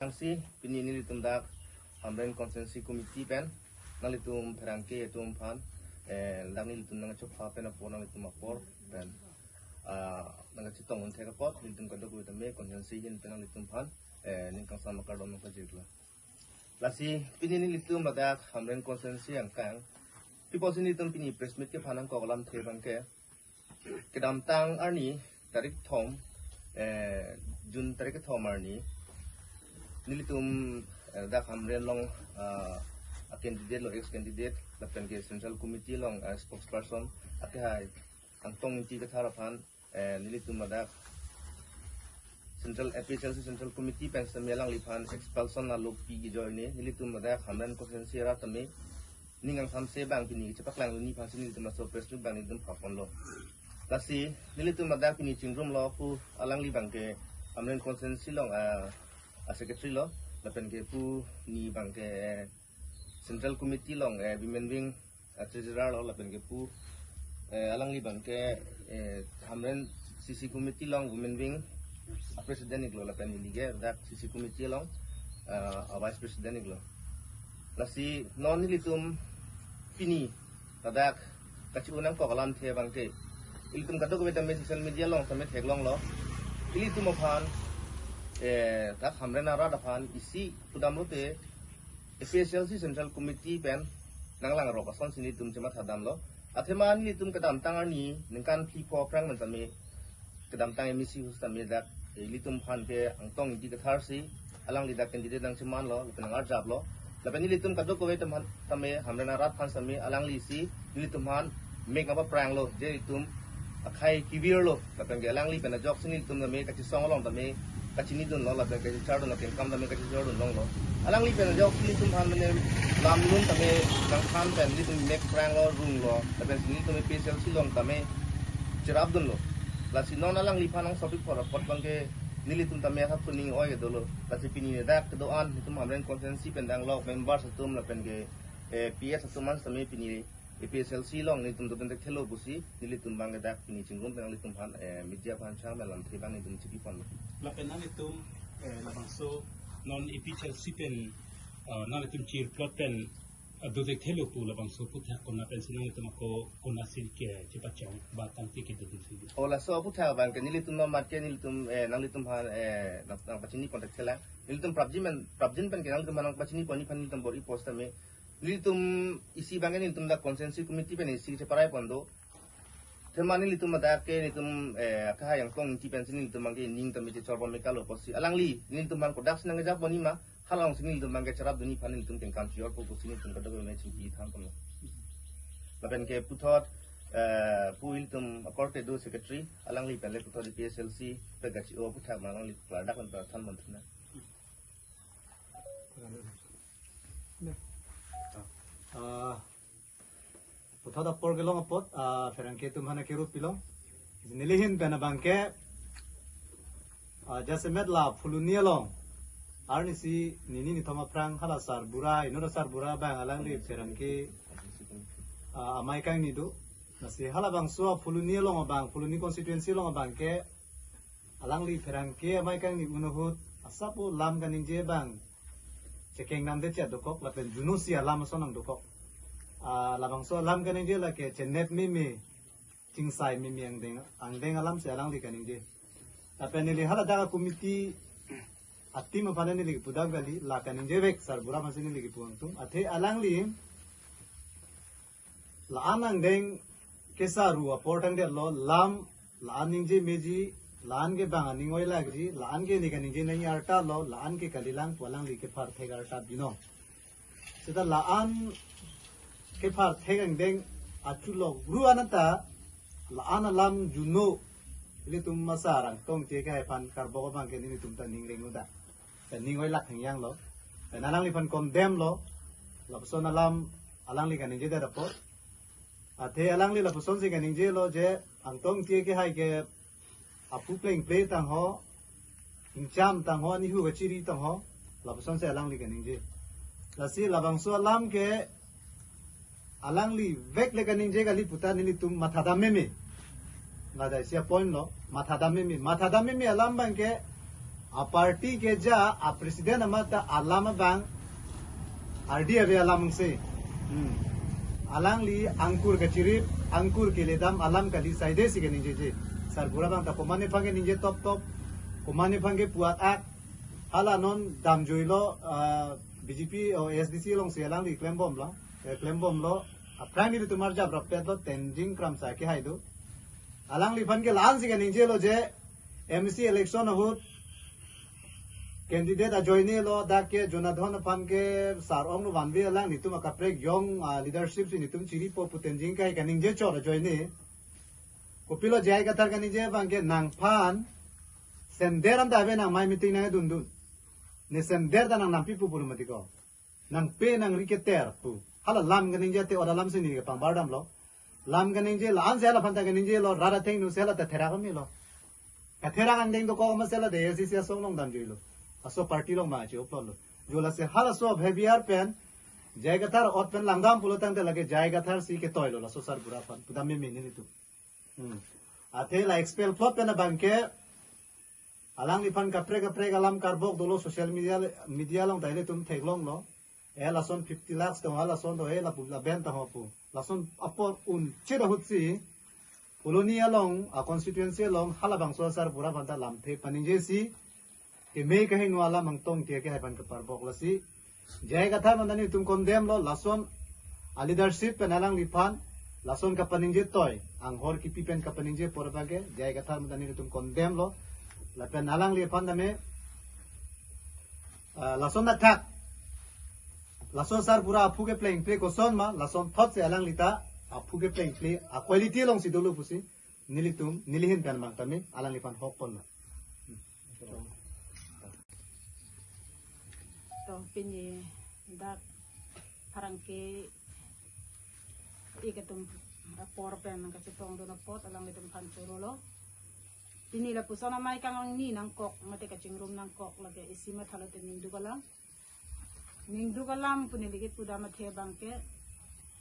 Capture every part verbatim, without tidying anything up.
Tangsi pini nelitum dak Hamren Constituency Committee pen nanglitum pherangke atum aphan, eh, dak nelitum nangchopha pen apor, nanglitum apor pen, ah, nangchetong un thek apot nelitum kadokave tame constituency ahin pen nanglitum aphan, eh, ning kangsam akardom nangpajirlo. Lasi pini nelitum ladak Hamren Constituency angkang, pi apotsi nelitum pini press meet kephan nangkok alamthe abangke, kedamtang arni tarik thom, eh, June tarik thom arni, nelitum, eh, dak Hamren along, ah, a candidate lo, ex candidate, lapen ke Central Committee along, ah, spokesperson, akehai Angtong Ingti Kathar aphan, eh, nelitum ladak Central, A P H L C Central Committee pen sitame alangliphan expulsion alopi kejoi ne, nelitum ladak Hamren Constituency arat tame ning angsamse abang pini chepaklang luni aphansi nelitum laso press meet abang nelitum phaponlo. Lasi nelitum ladak pini chingrumlo pu alangli abangke Hamren Constituency along, ah, a secretary lo, lapen ke pu ni abangke Central Committee along, eh, Women Wing, ah, Treasurer lo, lapen ke pu, eh, alangli abangke, eh, Hamren C C Committee along Women Wing, ah, President iklo, lapen neli ke dak C C Committee along, ah, ah, Vice President iklo. Lasi non nelitum pini ladak kachi-un nangkok alamthe abangke, ilitum kadokave tame social media along tame theklonglo. Ilitum aphan, eh, dak Hamren arat aphan isi pudam lote, A P H L C Central Committee pen nanglangrok asonsi nelitum chematha damlo. Athema nelitum kedamtang arni ningkan phli pho aphrang pen tame, kedamtang M A C ahut tame dak ilitum aphan ke Angtong Ingti Kathar si alangli dak candidate nangchemanlo, lapen nangarjaplo. Lapen nelitum kadokave tame, tame Hamren arat aphan sitame alangli si nelitum aphan mek nangpapranglo, je itum akhei kevirlo, lapen ke alangli pen ajoksi nelitum tame kachesong along tame kachinidunlo, lapen kachechardunlo, kengkam tame kachechardun longlo. Alangli pen ajoksi nelitum aphan mane lam lun tame nangthan pen nelitum mek pranglo, runglo, lapen si nelitum A P H L C along tame cherapdunlo. Lasi non alangliphan angsopik apor apot abangke nelitum tame asap kuning oi dolo. Lasi pini dak kedo-an nelitum Hamren Constituency pen danglok members atum lapen ke, eh, P S atum an sitame pini A P H L C along nelitum dopen thekthelo pusi nelitum abangke dak pini chingrum pen nanglitum aphan, eh, media aphan chang pen lamthe abang nelitum chipi ponlo. Lapen nanglitum, eh, labangso non A P H L C pen, eh, nanglitum chirplot pen, eh, dothekthelo pu labangso aphuthak konat pensi nanglitum ako konatsi ke chepachong ba tangte kedo dunsi? O, laso aphuthak abangke nelitum amat ke nelitum, eh, nanglitum aphan, eh, nang, nangpachini pon thekthelang. Nelitum prapjin pen, prapjin pen ke nanglitum aphan nangpachini pon, nephan nelitum bor-i post tame nelitum isi abangke nelitum dak Constituency Committee pen isi cheparai pon do. Athema nelitum ladak ke nelitum, eh, akehai Angtong Ingti pensi nelitum abangke ning tame chechor pon mekalo pusi alangli nelitum aphan kodaksi nangjak ponji ma, hala alongsi nelitum abangke cherapdunji aphan nelitum kengkam chijorpo pusi nelitum kadokave tame chingki than ponlo. Lapen ke puthot, eh, pu ilitum akorte do secretary, alangli pen le puthot A P H L C pen kachi-o aphuthak ma alangli klardak pen than pon thunang. Ah, puthot apor kelong apot, ah, pherangke atum aphan akirut pilong. Neli ahin pen abangke, ah, jasemet la Phuloni along arnisi nini nithom aphrang hala sarbura, inut asarbura abang alangli pherangke, ah, amei kangni do. Lasi halabangso Phuloni along abang, Phuloni constituency along abangke alangli pherangke amei kangni un ahut asap o lam kaningje abang chekeng namde chet dokok, lapen juno si alam ason nangdokok. Ah, labangso alam kaningje lake chenep meme, chingsai meme angdeng, angdeng alamsi alangli kaningje. Lapen neli haladak a-committee a-team aphan neli kepudam kali, la kaningjevek sarbura aphansi neli kepu angtung. Athe alangli la-an angdeng kesaru apor tangdetlo, lam la-an ningje meji, la-an ke bang aning oilakji, la-an ke neli kaningje nangji arta lo, la-an ke kalilang pu alangli kepharthek arta binong. Seta la-an kepharthek angdeng achulok ru anata la-an alam juno ilitum asar Angtong Ingti akehai aphan karbok abangke nelitum ta ning reng uda. Pen ning oilak thengyang lo. Pen alangliphan condemn lo. Lapuson alam alangli kaningjedet apot. Athe alangli lapusonsi kaningjelo je Angtong Ingti akehai ke aphu plengple tangho, ingcham tangho, anihu kachiri tangho, lapusonsi alangli kaningje. Lasi labangso alam ke alangli vek le kaningje kali puta nelitum mathadam meme. Ladak isi a-point lo, mathadam meme. Mathadam meme alam abangke A party ke ja, a president amat ta alam abang ardi ave alam si. Hmm. Alangli angkur kachirip, angkur keledam, alam kali saide si keningjeje. Sarbura abang ta komatne aphan keningje top top, komatne aphan ke puat ak, hala non damjuilo, ah, B J P o A S D C alongsi alangli klembomlo, eh, klembomlo, aphrang nelitum arjap rapetlo, Tenzing Kramsa kehai do. Alangliphan ke la-an si keningjelo je, M C election ahut candidate ajoinelo, dak ke Jonathan aphan ke sar-ong lo vanve alanglitum akaprek yong, ah, leadership si nelitum chiripo pu Tenzing kehai kaningje chot ajoine. Kopilo J I Kathar kaningje abang ke nangphan sender anta ave, nang amei meeting nangdundun. Ne sender ta nang nampi pu pulo mati ko. Nangpe nangri keter pu. Hala lam kaningje te ora lam si neli ke pangbardamlo. Lam kaningje la-an si hala aphan ta kaningjelo, rat athengno si hala ta therak amelo. Katherak angdeng dokok amat si hala de A S D C asong along damjuilo. Laso party along ma chi oplotlo. Jo lasi halaso behavior pen J I Kathar ot pen langdam pulo tangte lake J I Kathar si ketoilo laso sarbura aphan. Pudam meme nelitum. Hmm. Athe la expel plot pen abang ke alangliphan kaprek kaprek alam karbok dolo social media, media along ta ilitum theklonglo. Eh, lason fifty lakhs tong, halason to, eh, lapu laben tong pu. Lason apor un chira ahut si Phuloni along, a constituency along, halabangso sarbura aphan ta lamthe paningje si, keme kahingno alam angtong tiya kehai aphan keparbok lasi. J I Kathar manda nelitum condemn lo, lason a leadership pen alangliphan, lason kapaningje toi, anghor kipi pen kapaningje apor abang ke, J I Kathar manda nelitum condemn lo, lapen alangliphan tame, ah, lason athak, lason sarbura aphu keplengple koson ma, lason thot si alangli ta aphu keplengple a quality along si dolo pusi nelitum, neli ahin pen abang tame alangliphan hok ponlo. To pini dak pherangke ik atum apor pen kachetongdun apot alanglitum aphan chorolo. Pini lapuson amei kangni nangkok mate kachingrum nangkok lake isi mathalo te ningduk alam. Ningduk alam pu neli kepudam athe abang ke,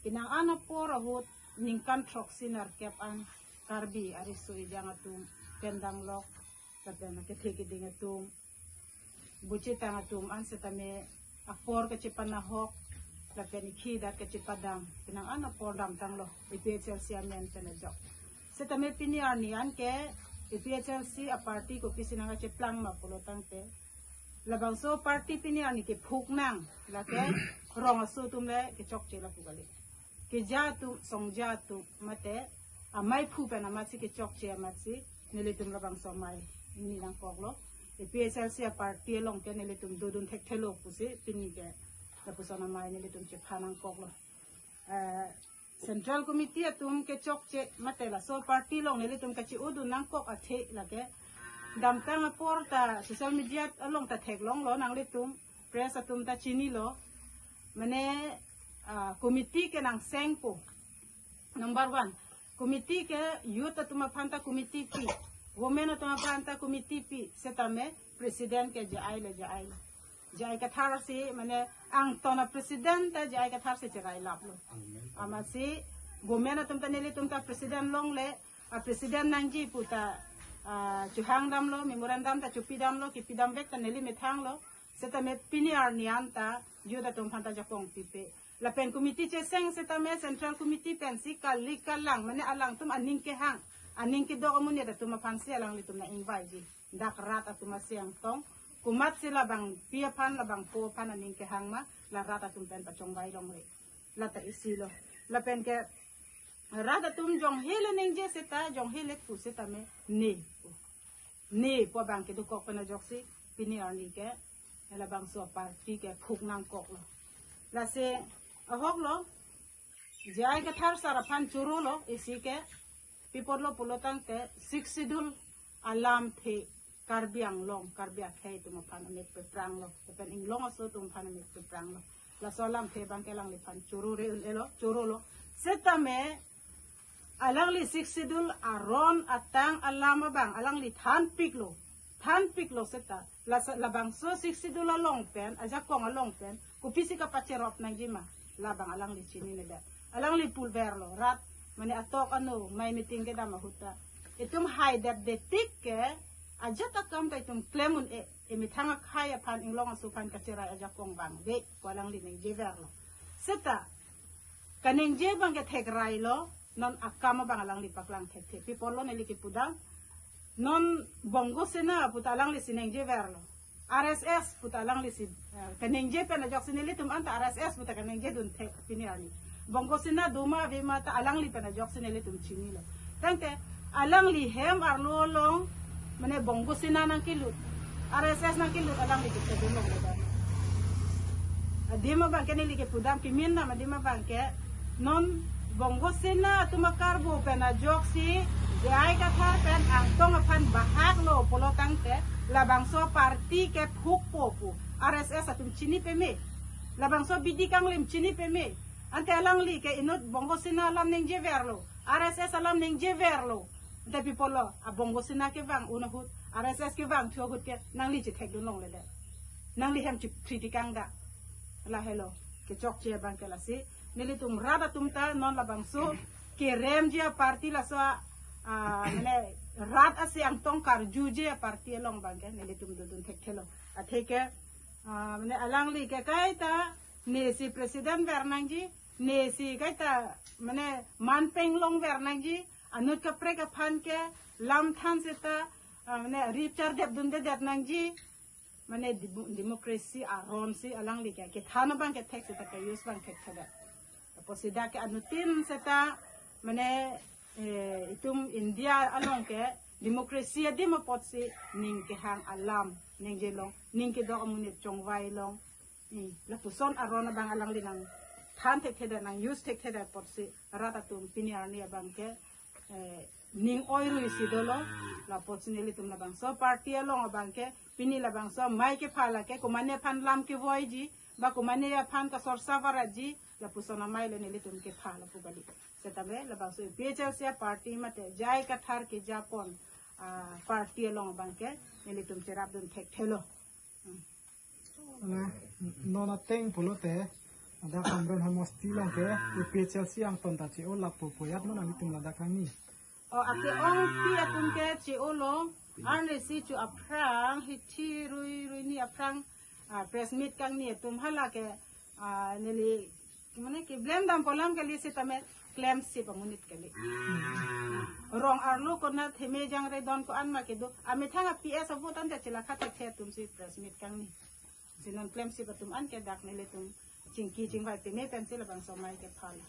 penang an apor ahut ningkan throksi nerkep an Karbi ariso ejang atum, pen danglok, lapen kethe keding atum, buchitang atum an setame apor kachepanahok, lapen ikhi dat kachepadam, penang an apor damtanglo, A P H L C amen pen ajok. Setame pini arni an ke A P H L C a party kopisi nangkacheplang ma pulo tangte, labangso party pini arni kephuk nang, lake rong aso atum le kechokche lapu kali. Keja atum, songja atum, mate amei phu pen amatsi kechokche amatsi, nelitum labangso amei ni nangkoklo. A P H L C a party along ke nelitum dodun thekthelo pusi, pini ke lapuson amei nelitum chepha nangkoklo. Eh, Central Committee atum kechokche mate laso party along nelitum kachi-odun nangkok athe lake, damtang apor ta social media along ta theklonglo, nanglitum press atum ta chinilo. Mane, ah, committee ke nangsengpo. Number one, committee ke youth atum aphan ta committee pi, women atum aphan ta committee pi, setame president ke J I le J I le. J I Kathar si, mane angton a president ta J I Kathar si cherai laplo. Amatsi women atum ta nelitum ta president longle, a president nangji pu ta, ah, chohang damlo, memorandum ta chopi damlo, kipi damvek ta neli methanglo. Setame pini arni an ta youth atum aphan ta jakong pipe. Lapen committee cheseng setame Central Committee pensi kali kalang, mane alangtum aning kehang, aning kedok amonit atum aphansi alanglitum nang-ingvaiji. Dak rat atum asi angtong, komatsi labangpi aphan, labangpo aphan aning kehang ma, la rat atum pen pachongvai longri. La ta isi lo. Lapen ke rat atum jonghe le ningje seta, jonghe le pu setame ne pu. Ne pu abang ke dokok pen ajoksi pini arni ke labangso party kephuk nangkoklo. Lasi ahoklo, J I Kathar sar aphan chorolo, isi ke pi apotlo pulo tangte Sixth Schedule alamthe Karbi Anglong, Karbi akhei atum aphan amek pepranglo, lapen inglong aso atum aphan amek pepranglo. Laso alamthe abang ke alangliphan chorore un-elo, chorolo. Setame alangli Sixth Schedule aron atang alam abang alangli thanpiklo, thanpiklo seta, lasa-, labangso Sixth Schedule along pen, ajakong along pen kopisi kapacherop nangji ma, labang alangli chininedet. Alangli pulverlo, rat, mane atok ano, amei meeting kedam ahut ta, itum haidetdetik ke ajat akam ta itum klem un-e, emethang akhei aphan, inglong aso aphan kacherai ajakong abang ave pu alangli ningjeverlo. Seta kaningje abang ke thekrailo, non akam abang alangli paklang thekthe. Pi apotlo neli kepudam, non Bongo Sena puta alanglisi ningjeverlo. R S S puta alanglisi, eh, kaningje pen ajoksi nelitum anta R S S puta kaningjedun thek pini arni. Bongo Sena doma avema ta alangli pen ajoksi nelitum chinilo. Tangte alangli hem arlo along, mane Bongo Sena nangkelut, R S S nangkelut alangli kethedunlongledet. Adim abang ke neli kepudam kemin dam adim abang ke, non Bongo Sena atum akarbo pen ajoksi J I Kathar pen Angtong aphan bahaklo pulo tangte, labangso party ke phukpo pu R S S atum chini peme, labangso bidi kanglim chini peme. Ante alangli ke inut Bongo Sena alam ningjeverlo, R S S alam ningjeverlo. Ante pi apotlo, a Bongo Sena kevang un ahut, R S S kevang thu ahut ke nangli chethekdunlongledet, nangli hem chiphri tikang da. Lahelo kechokche abang ke lasi. Nelitum rat atum ta non labangso keremji aparty, laso a, a, mane rat asi Angtong karjuji aparty along abang ke nelitum dodun thekthelo. Atheke, a, mane alangli ke kaita nesi president ver nangji, nesi kaita mane manpeng longver nangji, anut kaprek aphan ke lam than seta, a, mane ripchar depdundedet nangji, mane demo-, democracy aron si alangli ke kethan abang ke thek seta ke-use abang thekthedet. Apotsi dak ke anuttin seta, mane, eh, itum India along ke democracy adim apotsi ning kehang alam ningjelong, ning kedok amonit chongvailong. Hmm, lapuson aron abang alangli nangthan thekthedet, nang-use thekthedet apotsi rat atum pini arni abang ke, eh, ning oirui si dolo. Lapotsi nelitum labangso party along abang ke, pini labangso amei kepha lake, komatne aphan lam kevoiji, ba komatne aphan kasorsa varatji, lapuson amei le nelitum kepha lapu kali. Setame labangso A P H L C aparty mate J I Kathar kejapon, ah, party along abang ke nelitum cherapdun thekthelo. Hmm. Na, non ateng pulote, ladak Amron hamosti along ke, A P H L C angton ta che-o lapu pu ajat ma nanglitum ladak kangni. O, ake-ongpi atum ke che-olo, arnisi chu aphrang, hithi rui rui ni aphrang, ah, press meet kangni atum hala ke, ah, neli, mane keblem dampo alam kali setame klemsip amonit kali. Rong arlo konat heme jangre don ko-an ma kedo, amethang a P S avo tangte chelakha thekthe atum si press meet kangni. Si non klemsip atum an ke dak nelitum chingki chingvai peme pensi labangso amei kepha lo.